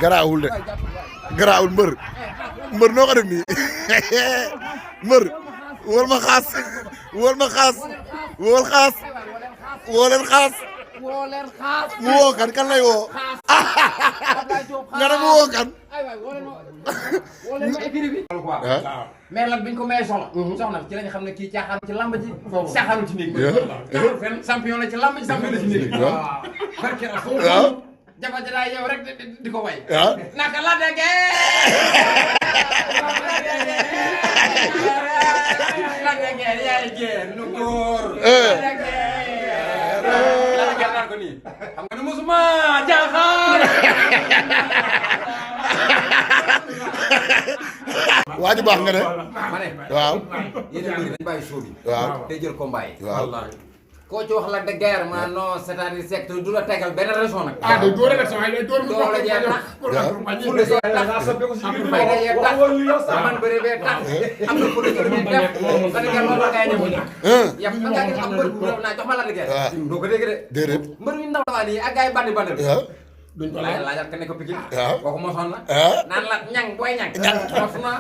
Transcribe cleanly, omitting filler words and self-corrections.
garaawul de garaawul mbër noo ko def nii mbër wol ma xaas wol ma xaas wol xaas woo leen xaas mu woo kan lay woo nga ne mu woo kan mais nag biñ ko mayee soxna ci lañ xam ne kii caaxaan ci lamb ji caaxaanu ci néeg caaxaanu fenn champion la ci lamb ji champion la ci néeg barke waaw jafa jadaay yow rek di ko way waaw naka la dege la dege yaay jéem nu góor la dege naan ko nii xam nga ne musuma jaaxaan waa ji baax nga ne ma ne waaw yéen a ngi bàyyi show bi waaw day jël combat yi waaw koo ci wax la de guerre ma non c'est-à-dire secteur du la tegal benn raison nag. ah day door élection ay day door mu doole jee tax fule jee tax fay jee tax man bëri bee tax am na fule jee def ba de guerre loolu la kay ñëw yam nga ngaa gis am mbër bu réew naa jox ma la de guerre doo ko dégg de déedéet mbër yu ndaw dawaa nii ak gars yi bandi bandi duñ ko laajal ka ne ko Pikine waaw kooku mosoon na naan la ñang booy ñang mos na